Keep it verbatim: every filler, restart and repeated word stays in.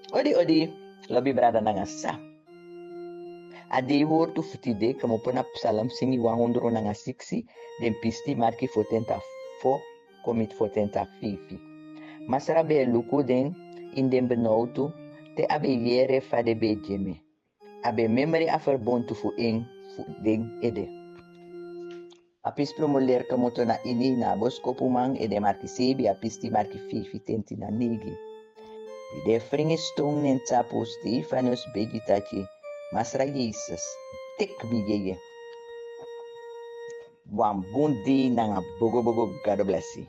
Odi, odi, lobi brada nanga sa. A dei wortu fu tide kmopo na Psalm singi wan hondro nanga siksi, den pisti marki fotenta fo, komiti fotenta fifi. Masra ben e luku den ini den benowtu, te a ben yere fa den ben e gi en. A ben memri a ferbontu fu en fu den ede. A pisi promo leri kmoto na ini na a boskopuman ede marki sebi, a pisti marki fifi tenti na neigi. Di den fringi ston nen tapu Stefanus begi taki: Masra Jesus, teki mi yeye. Wan bun dei nanga bogobogo, Gado blesi.